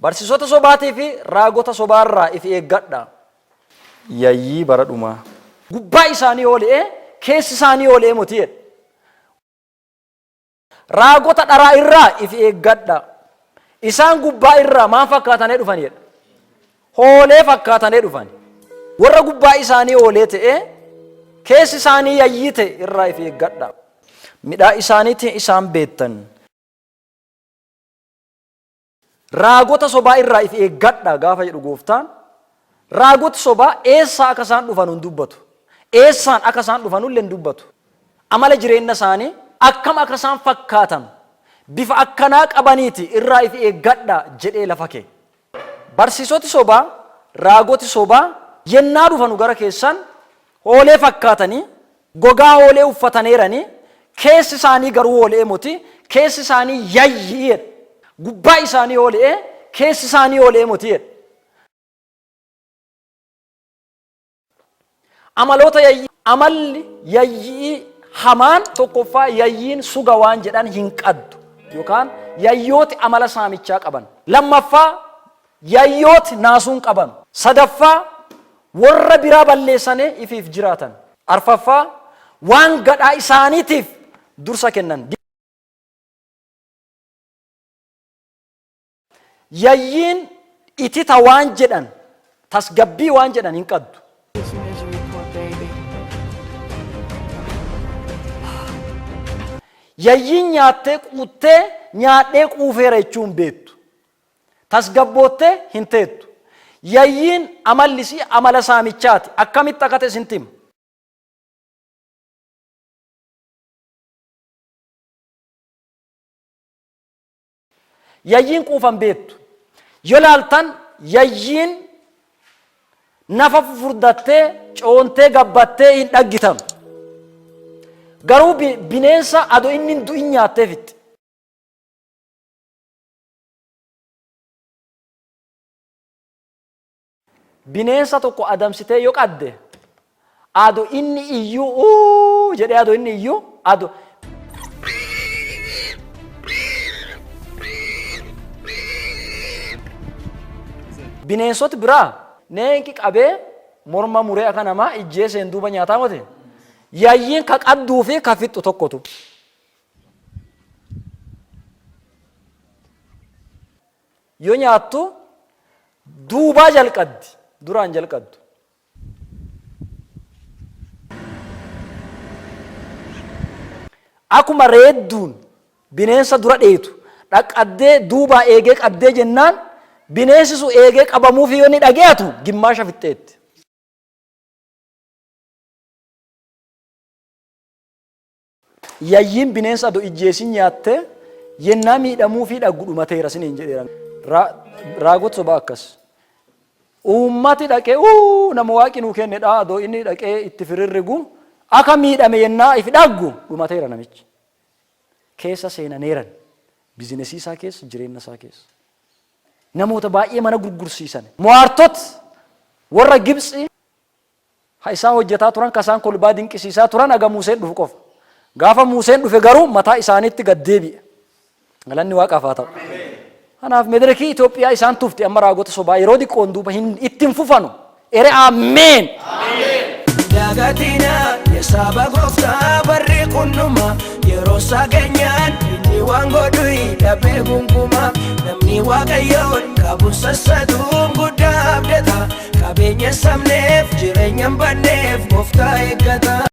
Barsiisota sobaatii fi raagota sobaarraa ifi eeggadha. Yayyii bara dhumaa. Gubbaa isaanii hoole'ee keessi isaanii hoole'ee moti jedhe. Raagota dharaa irraa ifi eeggadha. Isaan gubbaa irraa maan fakkaatanee dhufan jedha. Hoolee fakkaatanee dhufan. Warra gubbaa isaanii hoolee ta'ee keessi isaanii yayyii ta'e irraa ifi eeggadha. Midhaa isaaniitiin isaan beettan. Raagota sobaa irraa if eeggadha gaafa jedhu gooftaan, raagoti sobaa eessaa akka isaan dhufanu hin dubbatu. Eessaan akka isaan dhufanulle hin dubbatu. Amala jireenna isaanii, akkam akka isaan fakkaatanu, bifa akkanaa qabaniiti irraa if eeggadha jedhee lafa kee. Barsiisoti sobaa, raagoti sobaa yennaa dhufanu gara keessan hoolee fakkaatanii, gogaa hoolee uffataneeranii, keessi isaanii garuu hoole'ee moti, keessi isaanii yayyi'i jedha. Gubbaa isaanii hoole'ee, keessi isaanii hoole'ee moti jedha. Amaloota yayyii. Amalli yayyi'ii hamaan tokkoffaa yayyiin suga waan jedhan hin qaddu yookaan yayyooti amala saamichaa qaban. Lammaffaa yayyooti naasuun qaban. Sadaffaa worra biraa balleessanee ifiif jiraatan. Arfaffaa waan gadhaa isaaniitiif dursa kennan. Yayyiin itita waan jedhan, tasgabbii waan jedhan hin qaddu. His misery, poor baby. Yayyiin nyaattee quuttee nyaadhee quufeera jechuu hin beettu. Tasgabboottee hin teettu. Yayyiin amalli isii amala saamichaati. Akkamitti akka ta'e isinitti hima. Yayyiin quufa hin beettu. Yo laaltan yayyiin nafa fufurdattee, coontee, gabbattee hin dhaggitanu. Garuu bineensa ado inni hin du'in nyaattee fixxi. Bineensa tokko adamsitee yo qadde ado inni iyyuu uu jedhee ado inni iyyuu ado bineensoti biraa neenqi qabee morma muree akka namaa ijjeeseen duuba nyaataa moti yayyiin ka qadduu fi ka fixxu tokkotu. Yo nyaattu duubaa jalqaddi, duraan jalqaddu. Akuma reedduun bineensa dura dheetu dhaqqaddee duubaa eegee qabdee jennaan bineensi sun eegee qabamuufi yoo inni dhage'atu gimmaasha fixxeetti. Yayyiin bineensa ado ijjeesin nyaattee yennaa miidhamuufii dhaggu dhumateera isiniin jedheera. Raagot sobaa akkas. Uummati dhaqee uu nama waaqi nuu kenne dhaa adoo inni dhaqee itti firirrigu aka miidhame yennaa ifi dhaggu dhumateera namichi. Keessa seenaneeran bizinesii isaa keessa jireenna isaa keessa. Namoota baay'ee mana gurgursiisan. Mo'aartot warra Gibxi Ha isaan hojjataa turan, ka isaan kolbaa dinqisiisaa turan haga Muuseen dhufu qofa. Gaafa Muuseen dhufe garuu mataa isaaniitti gad deebi'e. Galanni Waaqaaf haa ta'u. Kanaaf mederekii Itoophiyaa isaan tufte amma raagota sobaa yeroo diqqoon duuba hin itti hin fufanu. Ere ameen. Dagatina ya saba gooftaa barri kunnuma yeroo isaa geenyaan inni waan godhu dhabee gunguma namni waaqayyoon qabu sassatuun guddaa abdata. Qabeenya hin sabneef, jireenya hin badneef gooftaa eeggata.